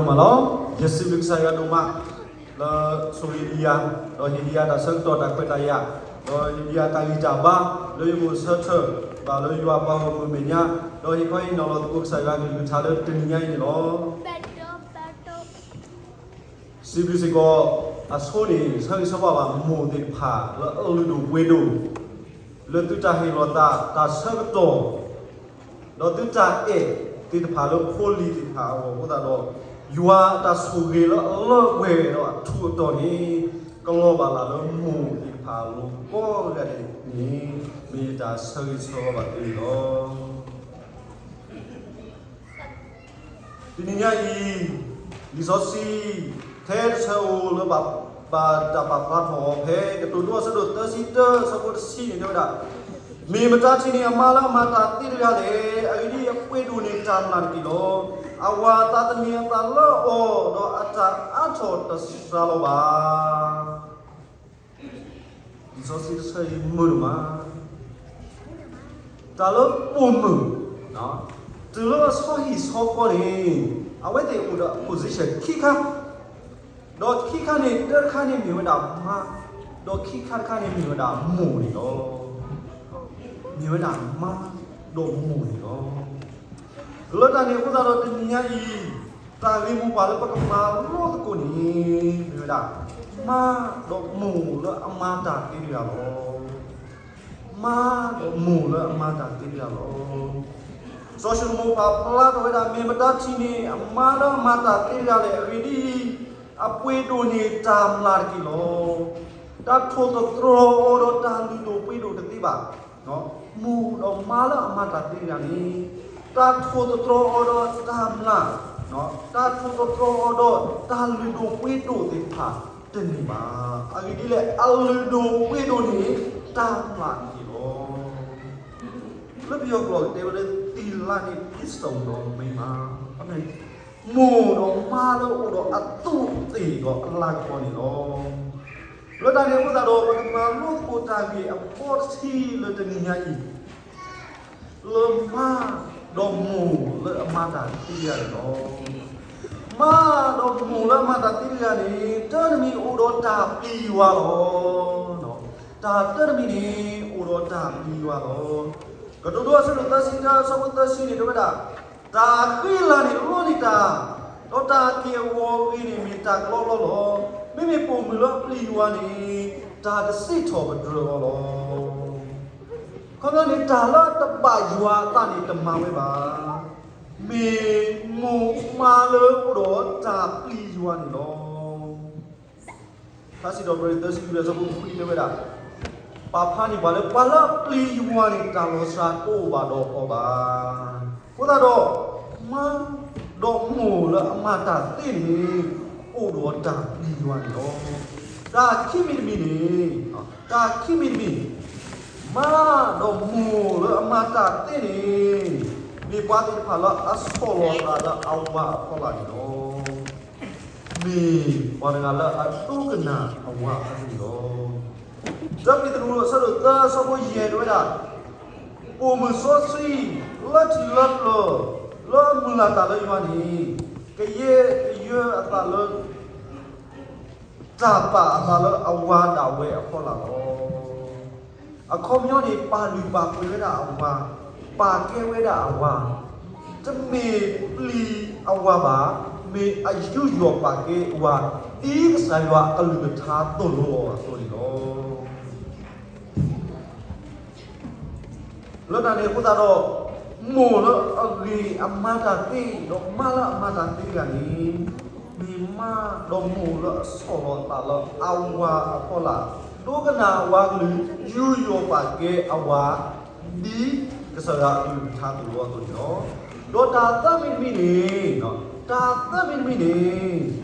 မ့ၢ်လီၤ. ယစံးဘျုးကစၢ်ယွၤဒိၣ်မး လၢဆိၣ်ဂ့ၤယၤ, ဒီးဟ့ၣ်ယၤတၢ်ဆၢကတီၢ်တၢ်ခွဲးတၢ်ယာ်, ဒီးဟ့ၣ်ယၤတၢ်ဂံၢ်တၢ်ဘါ, လၢယအိၣ်ဆၢထၢၣ်ဘၣ်လၢယွၤပှၤဂီၢ်မုၢ်အမဲာ်ညါ, ဒီးဟ့ၣ်ခီဟ့ၣ်နီၤလီၤသကိးကစၢ်ယွၤကလုၢ်ကထါလၢတနံၤညါအံၤန့ၣ်လီၤ. စံးဘျုးစ့ၢ်ကီး အဆိန့ၣ် ဆၢဂ့ၤဆၢဝါဘၣ် မိၢ်သ့ၣ်တဖၣ်လၢအလုၢ်ဒိၣ်ပှ့ၤဒိၣ် လၢသုတၢ်ဟ့ၣ်လီၤသး တၢ်ဆၢကတီၢ် ဒီးသုတၢ်အဲၣ်သ့ၣ်တဖၣ်လၢဖိလံၤသ့ၣ်တဖၣ်အဂီၢ်အဃိသတးဒီး, ယွၤအတၢ်ဆိၣ်ဂ့ၤလၢအလၢပှဲၤဒီးအထူးအတီၤန့ၣ် ကလီၤဘၣ်လၢမိၢ်သ့ၣ်တဖၣ်အလိၤကိးဂၤဒဲးန့ၣ် မ့ၢ်ယတၢ်ဆၢဂ့ၤဆၢဝါဘၣ်သုန့ၣ်လီၤ. တနံၤညါအံၤ လံာ်စီဆှံ ထဲတဆၢဧိၤလၢ ဘၣ်တၢ်ပာ်ဖျါထီၣ်အီၤဖဲ ကတိၤဒိအဆၢဒိၣ်သၢဆံတၢ အဆၢဖိတဆံန့ၣ် တဲဝဲဒၣ်, မ့ၢ်မတၤထံၣ်န့ၢ်အမါလၢအမၤတၢ်သ့တဂၤလဲၣ်. အဂ့ၢ်ဒ်အံၤ, အပှ့ၤဒိၣ်န့ၢ်တၢ်မျၢ်တက့ၢ်လီၤ. အဝၤအသးသမံအသးလၢအီၤ, ဒီးအတၢ်အါထီၣ်တစှၤလီၤဘၣ်. လံာ်စီဆှံတဆၢအံၤမုာ်ဒိၣ်မး, တၢ်လၢပိာ်မုၣ် တုၤလၢအဆီဟံၣ်ဆီဃီန့ၣ် အဝဲသ့ၣ်အိၣ်ဒီး position ခံခါ, ဒီးခံခါန့ၣ် တၢတခါန့ၣ်မ့ၢ်ဝဲဒၣ်မါ, ဒီးခံခါတခါန့ၣ်မ့ၢ်ဝဲဒၣ်မိၢ်န့ၣ်လီၤ. မ့ၢ်ဝဲဒၣ်မါဒီးမိၢ်န့ၣ်လီၤ. လၢတၢ်န့ၣ်အဃိသတးဒီးတနံၤညါအံၤ တၢ်ဂ့ၢ်မိၢ်ပှၢ်လၢပကမၤလိသကိးန့ၣ် မ့ၢ်ဝဲဒၣ် မါဒီးမိၢ်လၢအမၤတၢ်သ့တဂၤလီၤ. မါဒီးမိၢ်လၢအမၤတၢ်သ့တဂၤလီၤ. စီၤၡလိၤမိၤပာ်ဖျါထီၣ်ဝဲဒၣ် မ့ၢ်မတၤထံၣ်န့ၢ်အမါလၢအမၤတၢ်သ့တဂၤလဲၣ်. အဂ့ၢ်ဒ်အံၤ, အပှ့ၤဒိၣ်န့ၢ်တၢ်မျၢ်တက့ၢ်လီၤ. တၢ်ထိၣ်သတြီၤအီၤဒီးတၢ်လုၢ်ဒိၣ်ပှ့ၤဒိၣ်တသ့ဘၣ်. မိၢ်ဒီးမါလၢအမၤတၢ်သ့တဂၤန့ၣ် တၢ်ထိၣ်သတြီၤအီၤဒီးတၢ်မျၢ်, တၢ်ထိၣ်သတြီၤအီၤဒီးတၢ်လုၢ်ဒိၣ်ပှ့ၤဒိၣ်သ့ၣ်တဖၣ်တန့ၢ်ဘၣ်. အဂ့ၢ်ဒ်လဲၣ်, အလုၢ်ဒိၣ်ပှ့ၤဒိၣ်န့ၢ်တၢ်မျၢ်တက့ၢ်လီၤ. လၢပယီၤကျိာ်တဲဝဲလၢ သီလနှင့်ပြည့်စုံသောမိန်းမ, မိၢ်ဒီးမါလၢအိၣ်ဒီးအသူးအသ့ၣ်ဒီးအလၤကပီၤန့ၣ်လီၤ. လၢတၢ်န့ၣ်အဃိသတးဒီး ပကမၤလိသကိးတၢ်ဂ့ၢ်အဘီတဆံလၢတနံၤညါအံၤ လၢမါဒီးမိၢ်လၢအမၤတၢ်သ့တဂၤန့ၣ်လီၤ. မါဒီးမိၢ်လၢအမၤတၢ်သ့တဂၤန့ၣ် တၢ်တမံၤအိၣ်ဒီးတၢ်ပျံၤယွၤလီၤ. တၢ်တၢ်တမံၤန့ၣ် အိၣ်ဒီးတၢ်ပျံၤယွၤလီၤ. ကတိၤဒိအဆၢဒိၣ်သၢဆံတၢ အဆၢဖိသၢဆံန့ၣ် တဲဝဲဒၣ်, တၢ်ဃံလၤန့ၣ်လီန့ၢ်တၢ်, ဒီးတၢ်က့ၢ်အဂီၤအဂ့ၤန့ၣ် မ့ၢ်တၢ်ကလီကလီလီၤ. မ့မ့ၢ်ပိာ်မုၣ်လၢအပျံၤယွၤန့ၣ် တၢ်ကစံးထီၣ်ပတြၢၤအီၤလီၤ. ခီဖျိန့ၣ် တၢ်လၢတဘၣ်ယွၤအသးန့ၣ်တမၤဝဲဘၣ်. မ့ၢ်မိၢ်မါလၢအိၣ်ဒီးတၢ်ပျံၤယွၤန့ၣ်လီၤ. ထါစံးထီၣ်ပတြၢၤသၢဆံလွံၢ် အဆၢဖိခွံတဲဝဲဒၣ်, ပာ်ဖျါန့ၢ်ပှၤလၢ ပှၤလၢအပျံၤယွၤန့ၣ် တၢ်လီၤစှၤတအိၣ်ဘၣ်ဒီးအီၤဘၣ်. အဃိသတးဒီး မါဒီးမိၢ်လၢအမၤတၢ်သ့န့ၣ် အိၣ်ဒီးတၢ်ပျံၤယွၤန့ၣ်လီၤ. တၢ်ခံမံၤတမံၤန့ၣ်, တၢ်ခံမံၤတမံၤ, မါဒီးမိၢ်လၢအမၤတၢ်သ့န့ၣ် မ့ၢ်ပှၤသ့ၣ်တဖၣ်လၢအဆီၣ်လီၤသးလၢအဝၤအဖီလာ်န့ၣ်လီၤ. မ့ၢ်ပှၤတဂၤလၢအဒိကနၣ်အဝၤအကလုၢ်လီၤ. တၢပ့းတရူး အဆၢဒိၣ်သၢ အဆၢဖိယဲၢ် တဲဝဲဒၣ်, ပိာ်မုၣ်စီဆှံ လၢထံးလၢပျၢၤ လၢအမုၢ်လၢ်တၢ်လၢယွၤန့ၣ် ကယဲၢ်ကယဲၢ်အသးလၢ တၢ်ပာ်အသးလၢအဝၤဒၣ်ဝဲအဖီလာ်လီၤ. အခီပညီန့ၣ် ပာ်လုၢ်ပာ်ပှ့ၤဝဲဒၣ်အဝၤ, ပာ်ကဲဝဲဒၣ်အဝၤ, တမ့ၢ်ပျံၤအဝၤဘၣ်, မ့ၢ်အယူးယီၣ်ပာ်ကဲအဝၤ ဒ်ကစၢ်ယွၤအကလုၢ်ကထါသိၣ်လိအီၤအသိးန့ၣ်လီၤ. လၢတၢ်န့ၣ်အဃိသတးဒီး မိၢ်လၢအဂ့ၤအမၤတၢ်သ့ ဒီးမါလၢအမၤတၢ်သ့တဂၤန့ၣ် မ့ၢ်မါဒီးမိၢ်လၢအဆီၣ်လီၤသးလၢအဝၤအဖီလာ်, ဒိကနၣ်အဝၤကလုၢ်, ယူးယီၣ်ပာ်ကဲအဝၤ, ဒ်ကစၢ်ယွၤအကလုၢ်ကထါသိၣ်လိအသိးန့ၣ်လီၤ. ဒီးတၢ်သၢမံၤတမံၤန့ၣ်, တၢ်သၢမံၤတမံၤန့ၣ်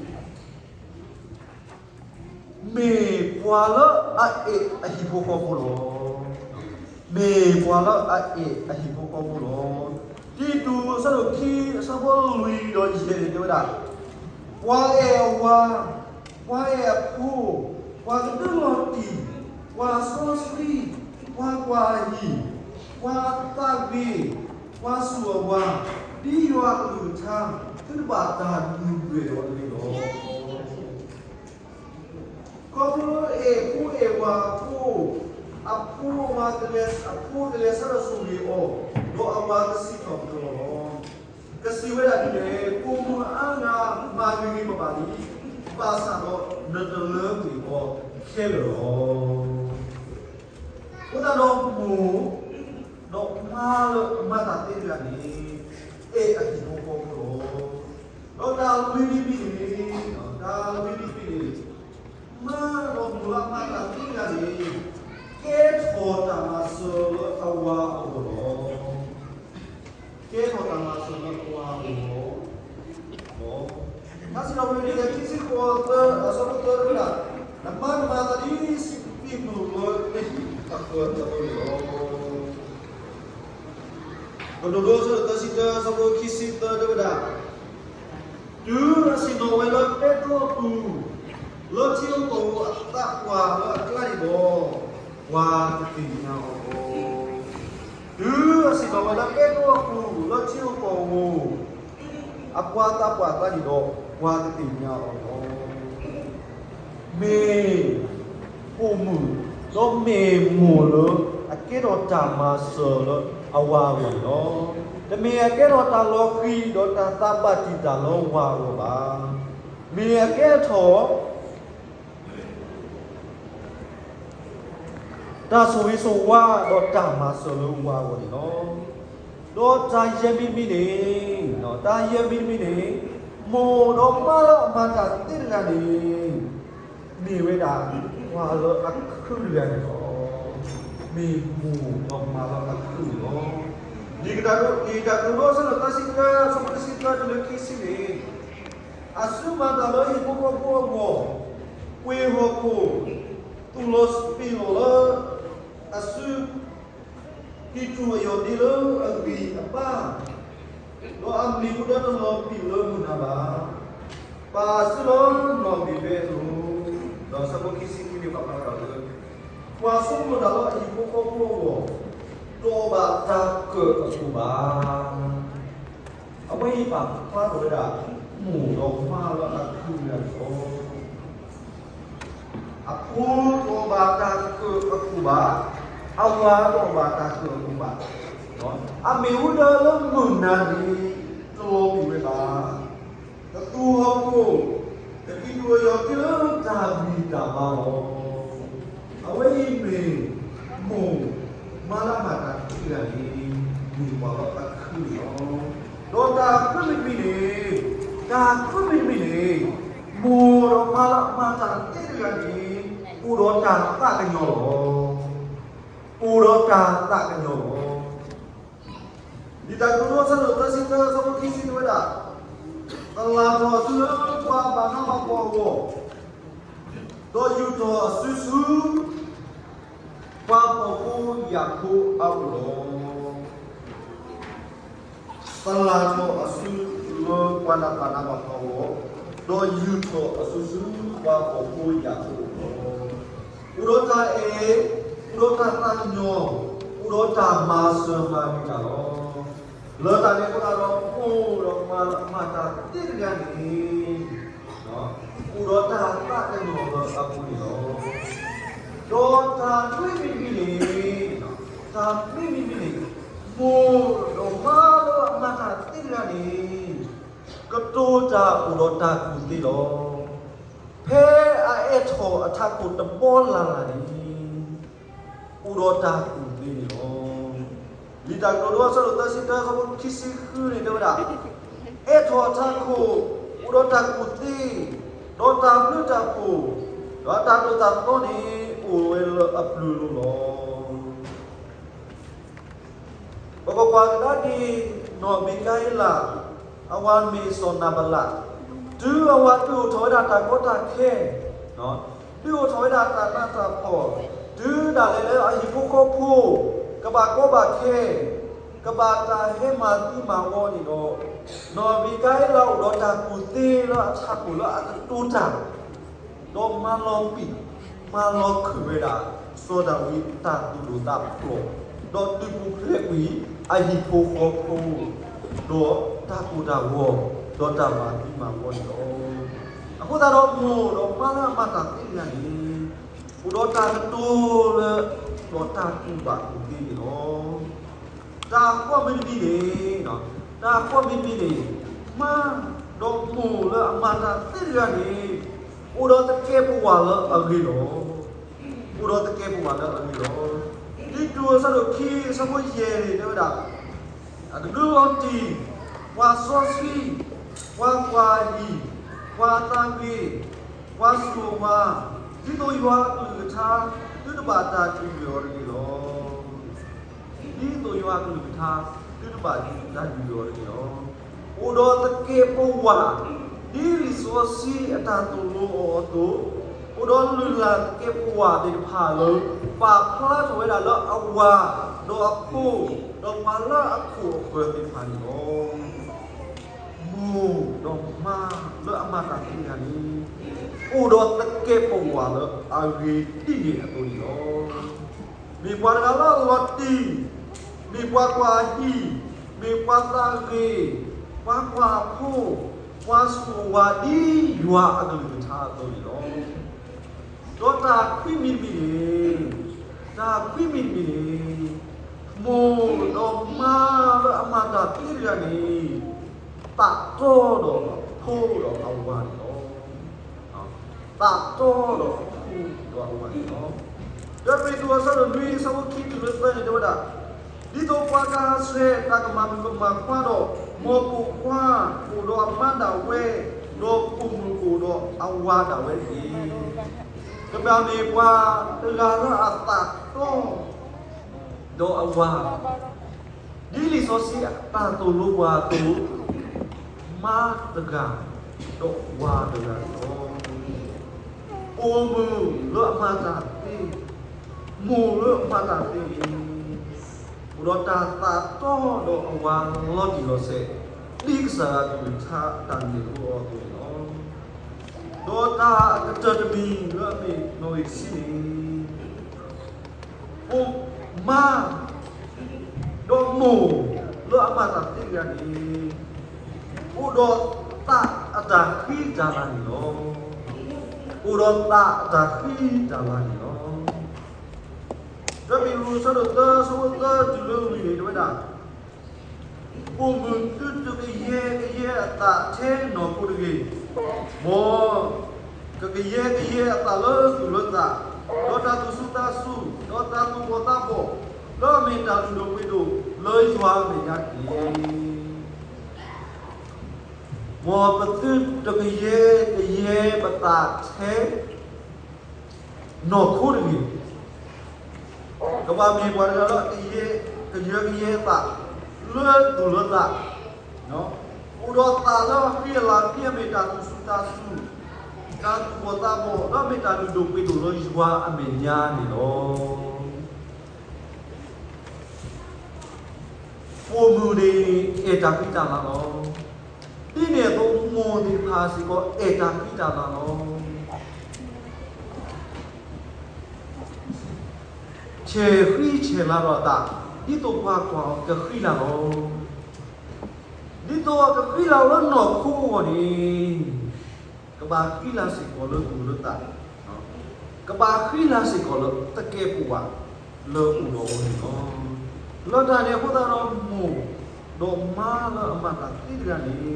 မ့ၢ်ပှၤလၢအအဲၣ်အဟံၣ်ဖိဃီဖိလီၤ. မ့ၢ်ပှၤလၢအအဲၣ်အဟံၣ်ဖိဃီဖိလီၤ. တံတူး အဆၢဒိၣ်ခံ အဆၢဖိလွံၢ်ဒီးယဲၢ်န့ၣ် တဲဝဲဒၣ်, ပှၤအဲၣ်အဝၤ, ပှၤအဲၣ်အဖိ, ပှၤကဒုးလီၤတံၢ်, ပှၤစီဆှံ, ပှၤကွၢ်အဟံၣ်, ပှၤသးဂ့ၤ, ပှၤစူၢ်အဝၤ, ဒ်ယွၤအကလုၢ်ကထါ, သုဘၣ်တၢ်ဒုၣ်ဒွဲၣ်အီၤတဂ့ၤလီၤ. ခီဖျိအဲၣ်ဖိအဲၣ်ဝၤအဃိ, အဖိဝၤ, အဖိကလဲၤဆၢထၢၣ်ဆိၣ်ဂ့ၤအီၤ, ဒီးအဝၤကစံးထီၣ်ပတြၢၤအီၤလီၤ. ကစံးဝဲဒၣ်ဒ်လဲၣ်, ပိာ်မုၣ်အါဂၤမၤဂ့ၤဂ့ၤဘၣ်ဘၣ်လံ, ဘၣ်ဆၣ်ဒီးနတလၢကွံာ်အီၤခဲလၢာ်လီၤ. အဃိသတးဒီးမိၢ်, ဒီးမါလၢအမၤတၢ်သ့တဂၤန့ၣ်, အဲၣ်အဟံၣ်ဖိဃီဖိလီၤ. ဒီးတၢ်လၢမ့မ့ၢ်န့ၣ်, တၢ်လၢမ့မ့ၢ်န့ၣ်, မါဒီးမိၢ်လၢအမၤတၢ်သ့တဂၤန့ၣ်, ကဲထီၣ်တၢ်မၤစၢၤလၢအဝၤအဂီၢ်လီၤ. ကဲထီၣ်တၢ်မၤစၢၤလၢအဝၤအဂီၢ်လီၤ. ထါစံးထီၣ်ပတြၢၤ ခံဆံဃိး အဆၢဖိသၢ တဲဝဲဒၣ်, နမါကမၤသးဒ်စပံးမုၢ်လၢနဟံၣ်အဃၢၤအသိးန့ၣ်လီၤ. ကတိၤဒိ အဆၢဒိၣ်သၢဆံတၢ အဆၢဖိခံဆံသၢ တဲဝဲဒၣ်, တုၤအဆ့ၣ်နီၤဝဲလၢပဲတြီအပူၤ, လၢထံဧိၤကီၢ်ဧိၤအသးပှၢ်လၢအကျါန့ၣ်ဒီး, ပှၤတသ့ၣ်ညါအီၤလီၤ. တုၤအဆ့ၣ်နီၤဝဲလၢပဲတြီအပူၤ, လၢထံဧိၤကီၢ်ဧိၤ, အပှၤသးပှၢ်အကျါန့ၣ်ဒီး, ပှၤတသ့ၣ်ညါအီၤလီၤ. မ့ၢ်ပိာ်မုၣ်, ဒီးမ့ၢ်မိၢ်လၢအကဲထီၣ်တၢ်မၤစၢၤလၢအဝၤအဂီၢ်န့ၣ်လီၤ. တမ့ၢ်အကဲထီၣ်တၢ်လီၤဃံၤဒီးတၢ်သးဘၣ်တံာ်တာ်လၢဝၤအဂီၢ်ဘၣ်. မ့ၢ်အကဲထီၣ် တၢ်ဆိၣ်ဂ့ၤဆိၣ်ဝါဒီးတၢ်မၤစၢၤလၢဝၤအဂီၢ်န့ၣ်လီၤ. ဒီးတၢ်ယဲၢ်မံၤတမံၤန့ၣ်, တၢ်ယဲၢ်မံၤတမံၤန့ၣ်, မိၢ်ဒီးမါလၢအမၤတၢ်သ့တဂၤန့ၣ်, မ့ၢ်ဝဲဒၣ်ပှၤလၢအခုတဂၤန့ၣ်လီၤ. မ့ၢ်မိၢ်ဒီးမါလၢအခုန့ၣ်လီၤ. လံာ်ကတၢၢ်, လံာ်တၢ်ကတိၤဒိ အဆၢဒိၣ်သၢဆံတၢ အဆၢဖိတဆံသၢတုၤလၢခံဆံန့ၣ်, အစုမၤတၢ်လၢဟံၣ်ဖိဃီဖိအဂီၢ်, ပှ့ၤဟီၣ်ခိၣ်, သူၣ်လီၤစပံးလီၢ်လၢအစု, ဟံးတူၢ်အယီၢ်ဒ့လၢအဂံၢ်အဘါ, ဒီးအမ့ၣ်အူဒၢတလီၤပံာ်လၢမုၢ်နၤဘၣ်. ပာ်အစုလၢနီၣ်ဂံၢ်ဘဲအလိၤ, ဒီးအဆၢဖိခံဆံခံန့ၣ် ပာ်ဖျါထီၣ်လၢ ပှၤဆိကမိၣ်တၢ်လၢအဟံၣ်ဖိဃီဖိအဂီၢ်, တအီၣ်ဘၣ်တၢ်ကၢၣ်အခိၣ်ဘၣ်. အဝဲအံၤပာ်ဖျါထီၣ်ဝဲဒၣ် မိၢ်ဒီးမါလၢအခုတဂၤန့ၣ်လီၤ. အဖိတအီၣ်ဘၣ်တၢ်ကၢၣ်အခိၣ်ဘၣ်, အဝၤတအီၣ်ဘၣ်တၢ်ကၢၣ်အခိၣ်ဘၣ်, အမ့ၣ်အူဒၢလၢမုၢ်နၤန့ၣ် တလီၤပံာ်ဝဲဘၣ်. တသူၣ်ဟီၣ်ခိၣ်, တကံၢ်တူၢ်အယီၢ်က့ၤလၢတၢ်ဂံၢ်တၢ်ဘါလီၤ. အဝဲအံၤမ့ၢ်မိၢ်, မါလၢအမၤတၢ်သ့တဂၤန့ၣ်, မ့ၢ်ပှၤလၢအခုန့ၣ်လီၤ. ဒီးတၢ်ခုမံၤတမံၤန့ၣ်, တၢ်ခုမံၤတမံၤန့ၣ်, မိၢ်ဒီးမါလၢအမၤတၢ်သ့တဂၤန့ၣ်, အိၣ်ဒီးတၢ်သးကညီၤလီၤ. အိၣ်ဒီးတၢ်သးကညီၤလီၤ. လံာ်တၢ်ကတိၤဒိ အဆၢဒိၣ်သၢဆံတၢ အဆၢဖိခံဆံန့ၣ်ဝဲဒၣ်, သလၣ်ထီၣ်အစုလၢပှၤဘၣ်နးဘၣ်ဖှီၣ်အဂီၢ်, ဒီးယူာ်ထီၣ်အစုဆူ ပှၤဖှီၣ်ဖိယာ်ဖိအအိၣ်လီၤ. သလၣ်ထီၣ်အစုလၢပှၤဘၣ်နးဘၣ်ဖှီၣ်အဂီၢ်, ဒီးယူာ်ထီၣ်အစုဆူပှၤဖှီၣ်ဖိယာ်ဖိအအိၣ်လီၤ. အိၣ်ဒီးတၢ်အဲၣ်, အိၣ်ဒီးတၢ်သးကညီၤ, အိၣ်ဒီးတၢ်မၤစၢၤမၤဂ့ၤတၢ်လီၤ. လၢတၢ်န့ၣ်အဃိဒီး မိၢ်ဒီးမါလၢအမၤတၢ်သ့တဂၤန့ၣ်, အိၣ်ဒီးတၢ်သးကညီၤလၢအပူၤန့ၣ်လီၤ. ဒီးတၢ်မ့ၢ်မ့ၢ်မ့ၢ်န့ၣ်, တၢ်မ့ၢ်မ့ၢ်မ့ၢ်န့ၣ်, မိၢ်ဒီးမါလၢအမၤတၢ်သ့တဂၤန့ၣ်, ကတိၤတၢ်အိၣ်ဒီးတၢ်ကူၣ်သ့လီၤ. ဖဲအအဲၣ်ထီၣ်အထးခိၣ်တဘီလၢ်လၢ်န့ၣ်, အိၣ်ဒီးတၢ်ကူၣ်သ့န့ၣ်လီၤ. လံာ်တၢ်ကတိၤဒိ အဆၢဒိၣ်သၢဆံတၢ အဆၢဖိခံဆံဃုန့ၣ်တဲဝဲဒၣ်, အဲၣ်ထီၣ်အထးခိၣ်, အိၣ်ဒီးတၢ်ကူၣ်သ့, ဒီးတၢ်ဘျုးတၢ်ဖှိၣ်, ဒီးတၢ်သိၣ်တၢ်သီန့ၣ် အိၣ်ဝဲလၢအပျၢၤလိၤလီၤ. ပကကွၢ်ကဒါက့ၤ နီၢ်မံၤကၤအ့လး, အဝၤမ့ၢ်စီၤနၤဘလး, တုၤအဝၤဒုးအိၣ်ထီၣ်ဝဲဒၣ်တၢ်ကီတၢ်ခဲ, ဒုးအိၣ်ထီၣ်ဝဲဒၣ်တၢ်နးတၢ်ဖှီၣ်, တုၤဒၣ်လဲာ်လၢအဟံၣ်ဖိဃီဖိ ကဘၣ်ကီဘၣ်ခဲ, ကဘၣ်တၢ်ဟဲမၤသံမၤဝီန့ၣ်ဒီး, နီၢ်မံၤကၤအ့လးအိၣ်ဒီးတၢ်ကူၣ်သ့လၢအထးခိၣ်လၢအကတိၤတၢ် ဒီးမၤလီၤပံာ်, မၤလီၤခုၣ်ဝဲဒၣ် စီၤဒၤဝံးအတၢ်သူၣ်ဒိၣ်သးဖျိး, ဒီးဒုးပူၤဖျဲးကွံာ်အဟံၣ်ဖိဃီဖိ, ဒီးတၢ်ကိၢ်တၢ်ဂီၤ ဒီးတၢ်မၤသံမၤဝီန့ၣ်လီၤ. အဃိသတးဒီး မိၢ်ဒီးမါလၢအမၤတၢ်သ့တဂၤန့ၣ် အိၣ်ဒီးတၢ်ကတိၤလၢ ဒီးတၢ်ကူၣ်ဘၣ်ကူၣ်သ့န့ၣ်လီၤ. တၢ်ဃီမ့တမံၤန့ၣ်, တၢ်ဃီမ့တမံၤန့ၣ်, မါဒီးမိၢ်လၢအမၤတၢ်သ့တဂၤန့ၣ် အိၣ်ဒီးသကဲးပဝးလၢအဂ့ၤလီၤ. အိၣ်ဒီးသကဲးပဝးလၢအဂ့ၤလီၤ. တံတူးအဆၢဒိၣ်ခံ အဆၢဖိယဲၢ်န့ၣ် တဲဝဲဒၣ် အကဒုလီၤတံၢ်, ပှၤစီဆှံ, ပှၤကွၢ်အဟံၣ်, ပှၤသးဂ့ၤ, ပှၤဆူၣ်အဝါ, ဒ်သိးယွၤအကလုၢ်ကထါ သုတဘၣ်တၢ်ဒုၣ်ဒွဲၣ်အီၤတဂ့ၤလီၤ. ဒ်သိးယွၤအကလုၢ်ကထါ သုတဘၣ်တၢ်ဒုၣ်ဒွဲၣ်အီၤတဂ့ၤလီၤ. အိၣ်ဒီးသကဲးပဝး ဒ်လံာ်စီဆှံအတၢ်သိၣ်လိအီၤအသိး, အိၣ်ဒီးလုၢ်လၢ်သကဲးပဝးသ့ၣ်တဖၣ်လၢ ပာ်ဖျါထီၣ်ဝဲဒၣ်လၢအဝၤ, ဒီးအဖိ, ဒီးပှၤလၢအခိၣ်အဃၢၤသ့ၣ်တဖၣ်န့ၣ်လီၤ. မိၢ်ဒီးမါလၢအမၤတၢ်သ့တဂၤန့ၣ် အိၣ်ဒီးသကဲးပဝးလၢအဂ့ၤဒ်န့ၣ်အသိးန့ၣ်လီၤ. မ့ၢ်ပှၤတဂၤလၢအလီၤတံၢ်, မ့ၢ်ပှၤကွၢ်အဟံၣ်, မ့ၢ်ပှၤသးဂ့ၤ, ပှၤကွၢ်အဖိ, ပှၤဆူၣ်အဝါဒ်ယွၤအကလုၢ်ကထါအသိးန့ၣ်လီၤ. ဒီးတၢ်ခွံမံၤတမံၤန့ၣ်, တၢ်ခွံမံၤတမံၤန့ၣ်, မိၢ်ဒီးမါလၢအမၤတၢ်သ့တဂၤန့ၣ် သးတီဒီးအဖိဒီးအဝၤန့ၣ်လီၤ. သးတီဒီးအဖိဒီးအဝၤန့ၣ်လီၤ. တၢပ့းတရူးအဆၢဒိၣ်နွံ အဆၢဖိခံတုၤလၢသၢန့ၣ် တဲဝဲဒၣ်, ဒ်သိးပှၤကဟးဆှဲးတၢ်ကမၣ်မုၣ်ကမၣ်ခွါဒီး မ်ပိာ်ခွါအိၣ်ဒီးအမါဒၣ်ဝဲ, ဒီးပိာ်မုၣ်အိၣ်ဒီးအဝၤဒၣ်ဝဲတက့ၢ်. ကဘၣ်မ့ၢ်ပှၤတဂၤလၢအသးတီ ဒီးအဝၤ, ဒ်လံာ်စီဆှံအတၢ်သိၣ်လိပှၤအသိး, မါတဂၤ, ဒီးဝၤတဂၤန့ၣ်လီၤ. ပိာ်မုၣ်လၢအမၤတၢ်သ့, မိၢ်လၢအမၤတၢ်သ့န့ၣ်, အိၣ်ဒီးတၢ်သးတီဒီးအဝၤလီၤတံၢ်လီၤဆဲး, ဒ်ကစၢ်ယွၤအကလုၢ်ကထါတၢ်မ့ၢ်အီၤအသိးန့ၣ်လီၤ. ဒီးတၢ်အကတၢၢ်တမံၤလၢအမ့ၢ်နီၣ်ဂံၢ်တဆံန့ၣ်, အိၣ်မါ, ဒီးမိၢ်လၢအမၤတၢ်သ့တဂၤန့ၣ်, အိၣ်ဒီးသးအတၢ်ဃံတၢ်လၤန့ၣ်လီၤ. အိၣ်ဒီးသးအတၢ်ဃံတၢ်လၤန့ၣ်လီၤ. တၢပ့းတရူး အဆၢဒိၣ်သၢ အဆၢဖိသၢတုၤလၢလွံၢ်န့ၣ် တဲဝဲဒၣ်, ပိာ်မုၣ်သုတကယဲကယဲအသးထဲနီၢ်ခိတဂ့ၤ, မ်ကကယဲကယဲအသးလၢသူၣ်လၢသး, ဒီးတၢ်သူၣ်စူၤသးစူၤ, ဒီးတၢ်သူၣ်ဘီၣ်သးဘီၣ်, ဒီးအမ့ၢ်တၢ်လုၢ်ဒိၣ်ပှ့ၤဒိၣ်လၢယွၤအမဲာ်ညါတက့ၢ်. မ်ပသုတကယဲကယဲပသးထဲ နီၢ်ခိတဂ့ၤ, ကဘၣ်မ့ၢ်ပှၤတဂၤလၢ ကယဲကယဲအသး လၢသူၣ်လၢသး, အိၣ်ဒီးသးလၢအဃံအလၤ ဒ်အမ့ၢ်တၢ်သူၣ်စူၤသးစူၤ, တၢ်သူၣ်ဘီၣ်သးဘီၣ် ဒီးမ့ၢ်တၢ်လုၢ်ဒိၣ်ပှ့ၤဒိၣ်လၢယွၤအမဲာ်ညါန့ၣ်လီၤ. ပိာ်မုၣ်န့ၣ် အဲၣ်တၢ်ဃံတၢ်လၤလီၤ. ဒ်န့ၣ်အသိး မိၢ်သ့ၣ်တဖၣ်စ့ၢ်ကီး အဲၣ်တၢ်ဃံတၢ်လၤလီၤ. ဆဲးဃံဆဲးလၤဒီးအသး ဒ်သိးပှၤကွၢ်အီၤကဃံလၤလီၤ. ဒ်သိးအကဃံလၤလၢနီၢ်ခိအဂီၢ်န့ၣ် ကဘၣ်ဃံလၤစ့ၢ်ကီးလၢသူၣ်လၢသး, ကဘၣ်ဃံလၤစ့ၢ်ကီးလၢသကဲးပဝးလၢအအိၣ်ဒီးအီၤန့ၣ်လီၤ. လၢတၢ်န့ၣ်အဃိသတးဒီး မိၢ်ဒီးမါလၢအမၤတၢ်သ့တဂၤန့ၣ်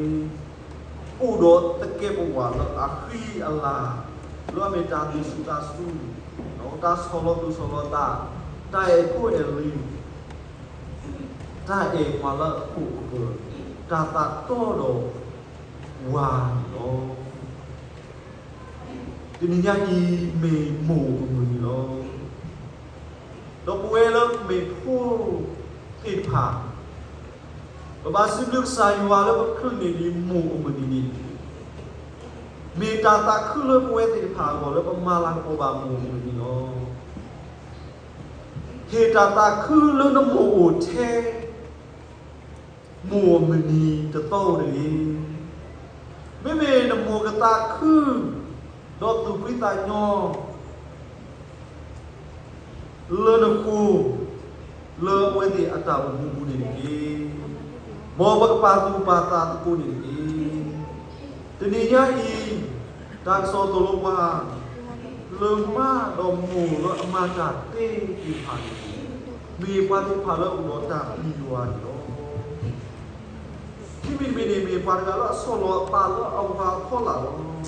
အိၣ်ဒီးသကဲးပဝးလၢအဃံအလၤ, လၢအမ့ၢ်တၢ်သူၣ်စူၤသးစူၤ, တၢ်ဆီၣ်လီၤသူၣ်ဆီၣ်လီၤသး, တၢ်အဲၣ်ဖိအဲၣ်လံၤ, တၢ်အဲၣ်ပှၤလၢအခိၣ်အဃၢၤ, တၢ်သးတီဒီးဝၤန့ၣ်လီၤ. တနံၤညါအံၤ မ့ၢ်မိၢ်အမုၢ်နံၤလီၤ. ဒီးပဝဲလၢပမ့ၢ်ဖိသ့ၣ်တဖၣ်, ပဘၣ်စံးဘျုးကစၢ်ယွၤလၢပချုးန့ၢ်ဒံး မိၢ်အမုၢ်နံၤန့ၣ်, မ့ၢ်တၢ်သးခုလၢပဝဲသ့ၣ်တဖၣ်အဂီၢ် လၢပမၤလၤကပီၤဘၣ်မိၢ်အမုၢ်နံၤလီၤ. ဟ့ၣ်တၢ်သးခုလၢနမိၢ်အိၣ်ထဲ မိၢ်အမုၢ်နံၤတသီအိၣ်တဂ့ၤ. မ့မ့ၢ်နမိၢ်ကသးခု ဒီးသူၣ်ဖှံသးညီ လၢနဃိ, လၢအဝဲသ့ၣ်အတၢ်အိၣ်မူပူၤန့ၣ်တက့ၢ်. မ်ပကပာ်သူၣ်ပာ်သးသကိးန့ၣ်တက့ၢ်. တနံၤညါအံၤ တၢ်ကစီၣ်သိၣ်လိပှၤ လၢမါဒီးမိၢ်လၢအမၤတၢ်သ့သ့ၣ်တဖၣ်န့ၣ် မ့ၢ်ပှၤသ့ၣ်တဖၣ်လၢအိၣ်ဒီးတၢ်ပျံၤယွၤန့ၣ်လီၤ. ခံမံၤတမံၤန့ၣ် မ့ၢ်ပှၤတဂၤလၢအဆီၣ်လီၤအသးလၢအဝၤအဖီလာ်လီၤ.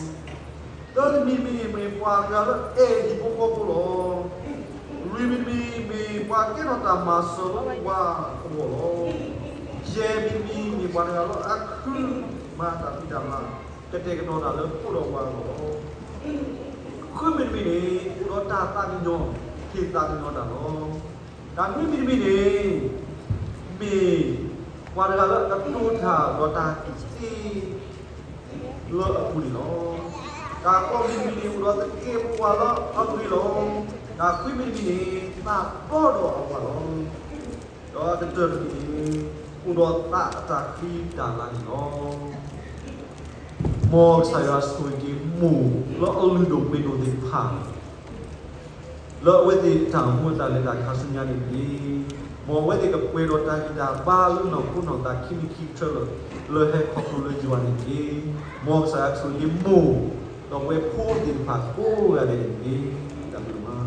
သၢမံၤတမံၤန့ၣ် မ့ၢ်ပှၤတဂၤလၢအဲၣ်ဟံၣ်ဖိဃီဖိလီၤ. လွံၢ်မံၤတမံၤ မ့ၢ်ပှၤကဲထီၣ်တၢ်မၤစၢၤလၢဝၤအဂီၢ်လီၤ. ယဲၢ်မံၤတမံၤ မ့ၢ်ပှၤတဂၤလၢအဃုမၤတၢ်ဖံးတၢ်မၤ ကတဲာ်ကတီၤတၢ်လၢဖိဒီးဝၤအဂီၢ်လီၤ. ဃုမံၤတမံၤန့ၣ် အိၣ်ဒီးတၢ်သးကညီၤ ဟ့ၣ်သးကညီၤတၢ်လီၤ. တၢ်နွံမံၤတမံၤန့ၣ် မ့ၢ်ပှၤတဂၤလၢအကတိၤတၢ်ဒီးတၢ်သ့ လၢအပူၤန့ၣ်လီၤ. တၢ်ဃိးမံၤတမံၤန့ၣ် အိၣ်ဒီးသကဲးပဝးလၢအဂ့ၤလီၤ. တၢ်ခွံမံၤတမံၤန့ၣ် သးတီဒီးအဝၤလီၤ. ဒီးကတၢၢ်တမံၤန့ၣ် အိၣ်ဒီးသးအတၢ်ဃံတၢ်လၤန့ၣ်လီၤ. မ်ကစၢ်ယွၤဆိၣ်ဂ့ၤက့ၤမိၢ်လၢအလုၢ်ဒိၣ်ပှ့ၤဒိၣ်သ့ၣ်တဖၣ် လၢအဝဲသ့ၣ်တၢ်အိၣ်မူအတၢ်လဲၤတၢ်ခါဆူညါန့ၣ်တက့ၢ်. မ်အဝဲသ့ၣ်ကပှဲၤဒီးတၢ်ဂံၢ်တၢ်ဘါလၢနီၢ်ခိနီၢ်သးခံမံၤခံကတၢၢ်လၢာ် လၢဟဲခီဖျိလၢယွၤန့ၣ်တက့ၢ်. မ်ကစၢ်ယွၤကဆိၣ်ဂ့ၤက့ၤမိၢ် ဒီးပဝဲဖိသ့ၣ်တဖၣ်ကိးဂၤဒဲးန့ၣ်တက့ၢ်. တၢ်ဘျုးမး.